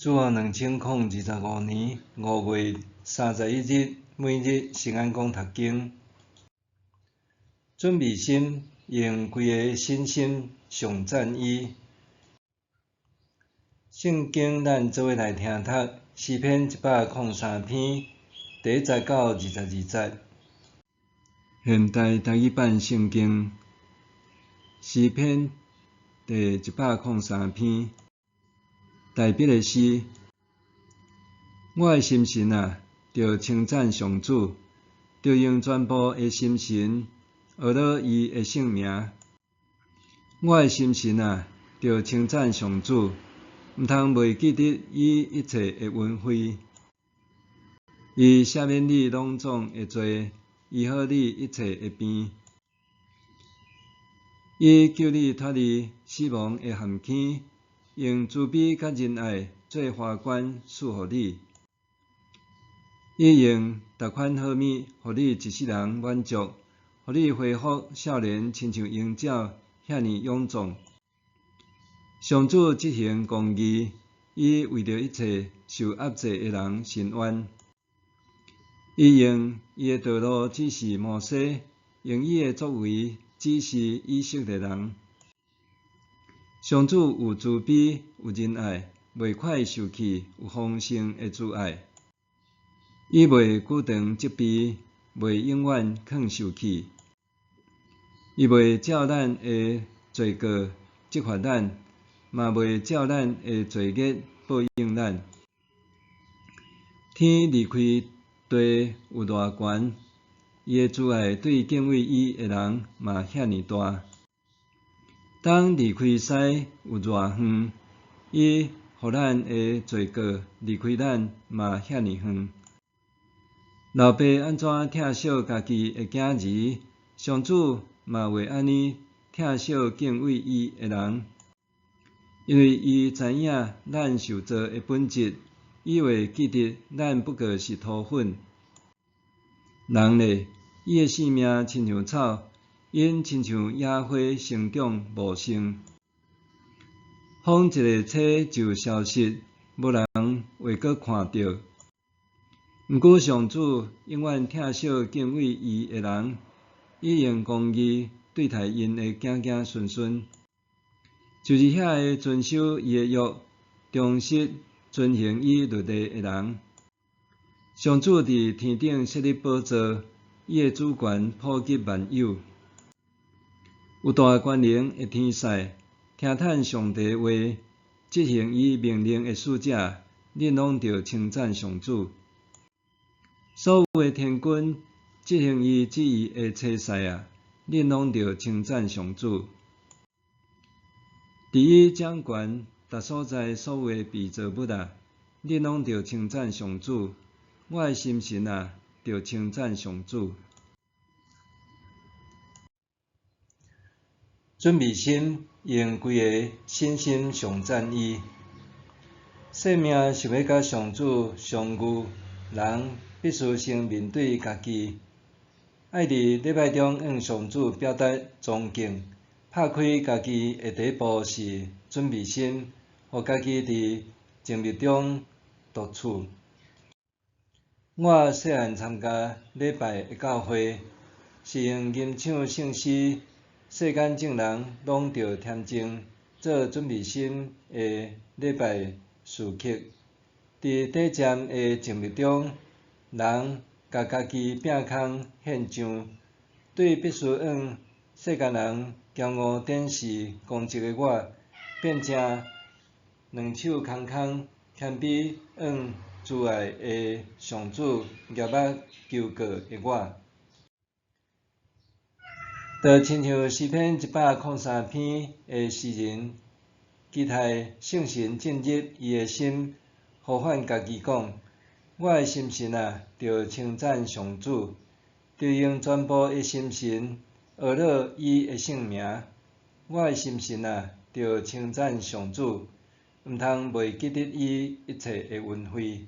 主後2025年5月31日，每日聖安講讀經。準備心，用規个身心頌讚伊。聖經咱做伙來聽讀詩篇103篇第一節到22節。現代台語版聖經詩篇第一百空三篇。大衛的詩，我的心神啊，著稱讚上主，著用全部的心神呵咾伊的聖名。我的心神啊，著稱讚上主，毋通袂記得伊一切的恩惠。伊赦免你攏總的罪，醫好你一切的病。伊救你脫離死亡的陷坑。用慈悲佮仁愛做華冠賜予你，伊用逐款好物，予你一世人滿足，予你恢復少年，親像鷹鳥遐爾勇壯。上主執行公義，伊為著一切受壓制的人伸冤。伊用伊的道路指示摩西，用伊的作為指示以色列人。上主有慈悲，有仁愛，袂快受氣，有豐盛的慈愛。伊袂久長責備，袂永遠囥受氣。伊袂照咱的罪過責罰咱，嘛袂照咱的罪孽報應咱。天離開地有偌懸，伊的慈愛對敬畏伊的人嘛遐爾大。東離開西有偌遠，伊予咱的罪過離開咱嘛遐爾遠。老爸按怎疼惜家己的囝兒，上主嘛會按呢疼惜敬畏伊的人，因為伊知影咱受造的本質，伊會記得咱不過是塗粉。人咧，伊的性命親像草。𪜶親像野花生長茂盛，風一个吹就消失，無人會閣看著。毋過上主永遠疼惜敬畏伊的人，伊用公義對待𪜶的子子孫孫，就是遐个遵守伊的約、忠實遵行伊律例的人。上主佇天頂設立寶座，伊的主權普及萬有。有大權能的天使，聽趁上帝話，執行伊命令的使者，恁攏著稱讚上主。所有的天軍，執行伊旨意的差使啊，恁攏著稱讚上主。佇伊掌權逐所在所有的被造物啊，恁攏著稱讚上主。我的心神啊，著稱讚上主。準備心，用規个身心頌讚伊。生命想欲佮上主相遇，人必須先面對家己。愛佇禮拜中向上主表達尊敬，拍開家己的第一步是準備心，予家己佇靜謐中獨處。我細漢參加禮拜的教會，是用吟唱聖詩。世間眾人攏著恬靜，做準備心的禮拜時刻。佇短暫的靜默中，人共家己摒空獻上。對必須向世間人驕傲展示功績的我，變成兩手空空，謙卑向慈愛的上主舉目求告的我。就親像詩篇103篇的詩人，期待聖神進入伊的心，呼喚家己講：我的心神啊，著稱讚上主，著用全部的心神呵咾伊的聖名。我的心神啊，著稱讚上主，毋通袂記得伊一切的恩惠。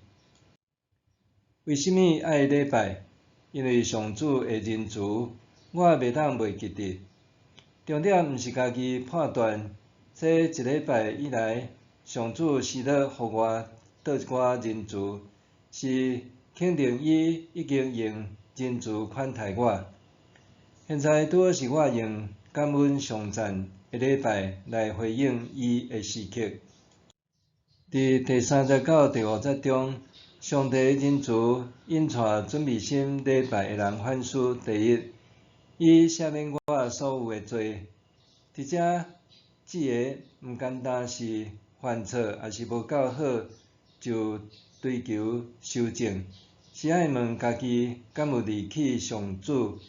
為啥物愛禮拜？因為上主的仁慈。我袂當袂記得，重點毋是家己判斷，這一禮拜以來，上主施予我倒一寡仁慈，是肯定伊已經用仁慈款待我。現在拄好是我用感恩頌讚的禮拜來回應伊的時刻。佇第三節到第五節中，上帝仁慈引帶準備心禮拜的人反思：第一，伊赦免我所有的罪。佇遮指的毋單單是犯錯，抑是無夠好就追求修正，是愛問家己敢有離棄上主，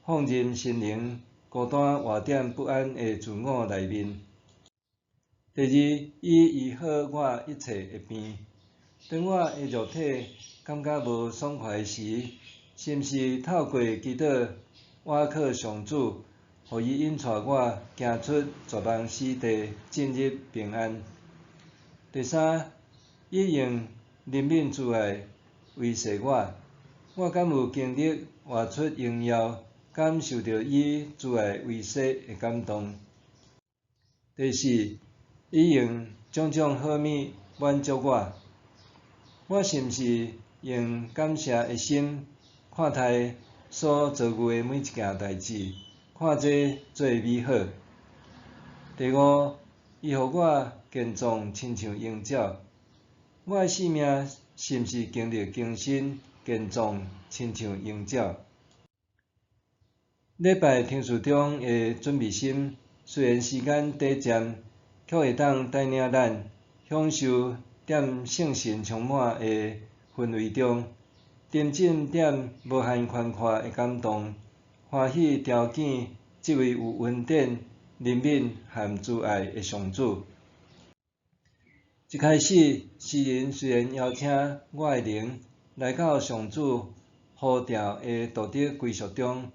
放任心靈孤單活佇不安的自我內面。第二，伊醫好我一切的病。當我的肉體感覺無爽快時，是毋是透過祈禱倚靠上主，予伊引帶我行出絕望死地，進入平安？第三，伊用憐憫慈愛維繫我，我敢有經歷活出榮耀，感受著伊慈愛維繫的感動？第四，伊用種種好物滿足我，我是毋是用感謝的心看待所遭遇的每一件代誌，看這做美好？第五，伊予我健壯親像鷹鳥，我的生命是毋是經歷更新健壯親像鷹鳥？禮拜程序中的準備心，雖然時間短暫，卻會當帶領咱享受佇聖神充滿的氛圍中，沉浸佇無限寬闊的感動，歡喜朝見這位有恩典、憐憫和慈愛的上主。一開始，詩人雖然邀請我的靈來到上主呼召的道德歸屬中，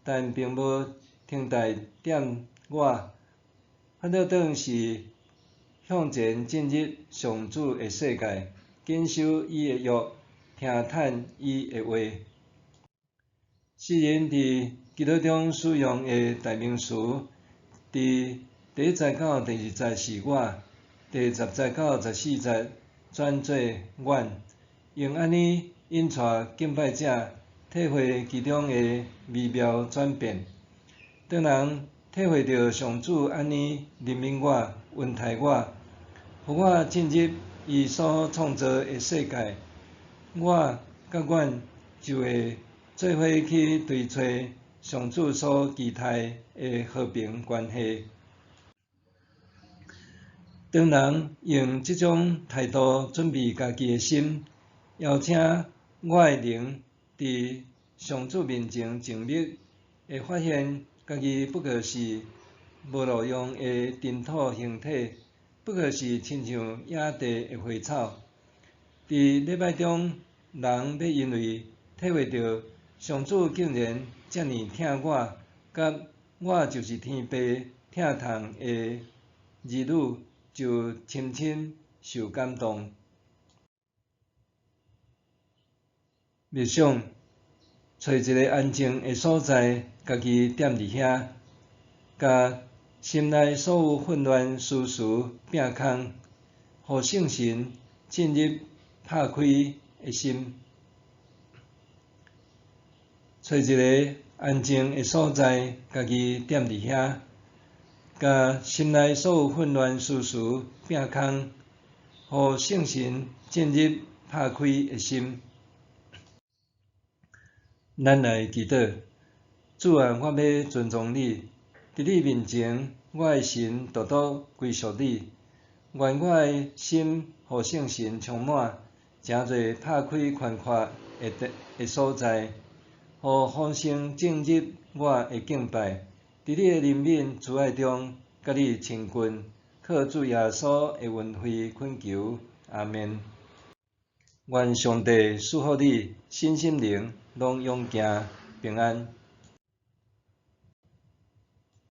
但並無停滯佇我，反倒轉是向前進入上主的世界，謹守伊的約，聽趁伊的話。詩人佇祈禱中使用的代名詞，佇第一節到第二節是我，第十節到十四節轉做阮，用按呢引帶敬拜者體會其中的微妙轉變。當人體會著上主按呢憐憫我、恩待我，予我進入伊所創造的世界，我佮阮就會做伙去追揣上主所期待的和平關係。當人用這種態度準備家己的心，邀請我的靈佇上主面前靜默，會發現家己不過是無路用的塵土形體，不過是親像野地的花草。佇禮拜中，人欲因為體會著上主竟然遮爾疼我，佮我就是天父疼痛的兒女，就深深受感動。默想，揣一个安靜的所在，家己踮佇遐，共心內所有混亂思緒摒空，予聖神進入拍開的心。揣一个安靜的所在，家己踮佇遐，共心內所有混亂思緒摒空，予聖神進入拍開的心。咱來祈禱，主啊，我欲尊崇你，佇你面前，我的神獨獨歸屬你。願我的心予聖神充滿，成做拍開寬闊的所在，予豐盛進入我的敬拜。佇你的憐憫慈愛中，佮你親近，靠主耶穌的恩惠懇求，阿們。願上帝賜福你，身心靈攏勇健平安。